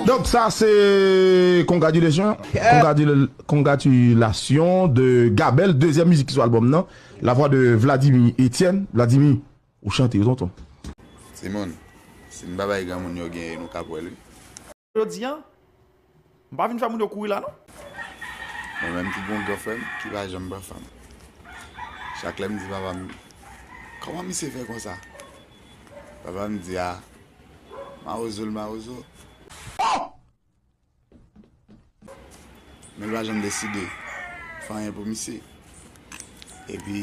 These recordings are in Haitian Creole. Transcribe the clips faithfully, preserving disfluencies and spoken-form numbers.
Donk sa se congratulation, congratula- congratulation de Gabel, dezyèm mizik ki sou albòm nan, la voix de Vladimir Etienne. Vladimir, ou chante wi tonton. Timoun, si n pa bay granmoun yo genyen, nou k ap wè l wi. Jodi a, m pa vin fè moun yo kouri la non. Mwen menm ki gon gran frè m ki pa janm pran fanm. Chak lè m di papa m, kòman misye fè konsa? Papa m di a, mawozo l mawozo. Men l pa janm deside fè anyen pou misye. Epi,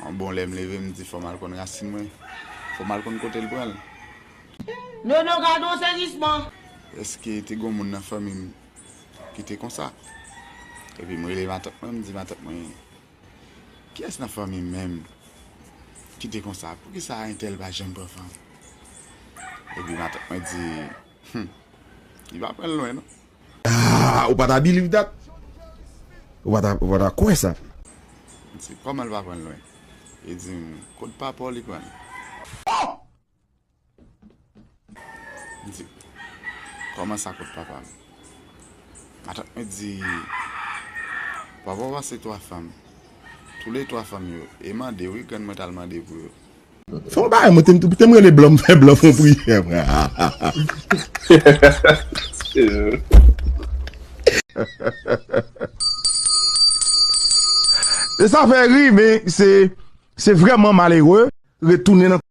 yon bon lè m leve, m di fò m al konn rasin mwen. Fò m al konn kote l pran l. Nono, gade yon sezisman! Èske te gon moun nan fanmi m ki te konsa? Epi m rele matant mwen, m di matant mwen, kiyès nan fanmi m menm ki te konsa? Poukisa entèl pa janm pran fanm? Epi matant mwen di, hmm, li pa pran l lwen non. Ah, ou pa ta believe that? Ou pa ta, ou pa ta kwè sa? M di, kòman l pa pran l lwen? Li di m, kot papa w li pran l? M di, kòman sa kot papa m? Matant mwen di, papa w pase twa fanm. Tou le twa fanm yo, e mande wi, grann mwen t al mande pou yo. Fè yon bagay, mwen te, te m rele blan, m fè blan fè yon priyè, frè. E sa fè ri, men se, se vrèman malere retounen nan